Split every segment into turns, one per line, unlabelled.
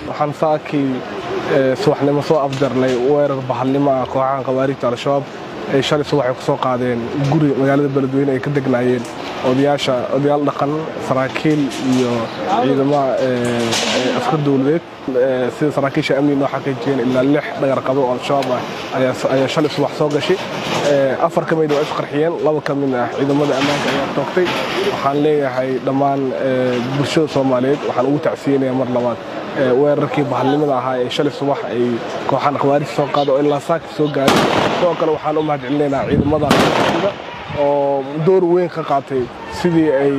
Waxaan saakii subaxnimo soo afjarnay weerar bahalnimo ah kooxaha Khawaarijta Al-Shabaab ay shalay subax ay ku soo qaadeen guri magaalada Beledweyne ay ka degnaayeen odayaasha, odayaal dhaqan, saraakiil iyo ciidamada askar dowladeed. Sida saraakiisha amni noo xaqiijiyeen, ilaa lix dhagarqabo oo Al-Shabaab ah ayaa shalay subax soo gashay. Afar ka mid waa isqarxiyeen, laba ka mid ah ciidamada ammaanka ayaa toogtay. Waxaan leeyahay dhammaan bulshada Soomaaliyeed, waxaan ugu tacsiyeynayaa mar labaad weerarkii bahalnimada ahaa ee shalay subax ay kooxahan Khawaarijta soo qaado oo ilaa saaka soo gaaray. Sidoo kale waxaan u mahadcelinaynaa ciidamada oo door weyn ka qaatay sidii ay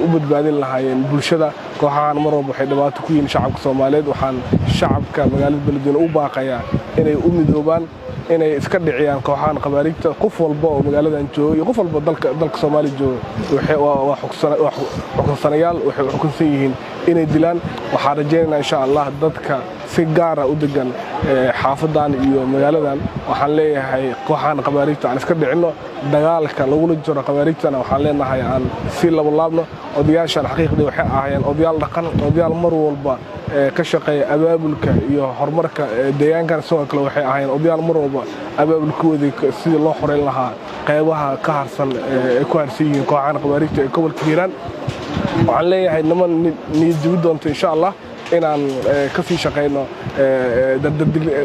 u badbaadin lahaayeen bulshada. Kooxahan mar walba waxay dhibaato ku yihiin shacabka Soomaaliyeed. Waxaan shacabka magaalada Beledweyne u baaqayaa inay u midoobaan, inay iska dhiciyaan kooxahan Khawaarijta. Qof walba oo magaaladan jooga iyo qof walba dalka Soomaaliya jooga waa xukunsanayaal, waxay xukunsan yihiin inay dilaan. Waxaan rajaynaynaa, insha Allah, dadka si gaara u degan xaafadan iyo magaaladan, waxaan leeyahay kooxahan Khawaarijta aan iska dhicinno. Dagaalka lagula jiro Khawaarijtana waxaan leenahay aan si labalaabno. Odayaashan xaqiiqdii waxay ahaayeen odayaal dhaqan, odayaal mar walba ka shaqeeya abaabulka iyo horumarka deegaankan. Sidoo kale waxay ahaayeen odayaal mar walba abaabulkoodii sidii loo xoreyn lahaa qeybaha ka harsan ay ku harsan yihiin kooxahan Khawaarijta ee gobolka Hiiraan. Waxaan leeyahay niman niyad jabi doonto, insha Allah, inaan ka sii shaqayno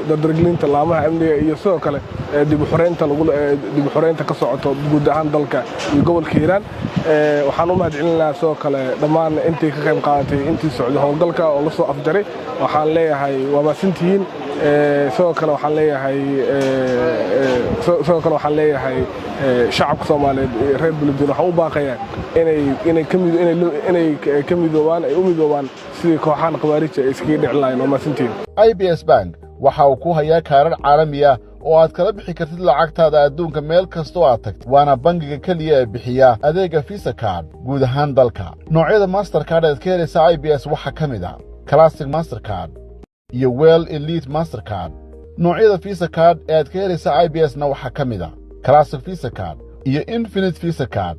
dardargelinta laamaha amniga iyo sidoo kale dib u xoreynta ka socoto guud ahaan dalka iyo gobolka Hiiraan. Waxaan u mahadcelinayaa sidoo kale dhammaan intii ka qayb qaadatay intii socday howlgalka oo la soo afjaray. Waxaan leeyahay waa mahadsantihiin. Sidoo kale waxaan leeyahay shacabka Soomaaliyeed, reer Beledweyne, waxaan u baaqayaa inay ka midoobaan, ay u midoobaan sidii kooxahan Khawaarijta ay iskaga dhici lahayn. Waa mahadsantihiin.
IBS Bank waxa uu ku hayaa kaarar caalami ah oo aad kala bixi kartid lacagtaada adduunka meel kastoo aad tagto. Waana bangiga keliya ee bixiya adeegga Visa Card guud ahaan dalka. Noocyada Mastercard ead ka helaysa IBS waxaa ka mid ah Classic Mastercard iyo World Elite Mastercard. Noocyada Visa Card ee aad ka helaysa IBS na waxaa ka mid ah Classic Visa Card iyo Infinite Visa Card.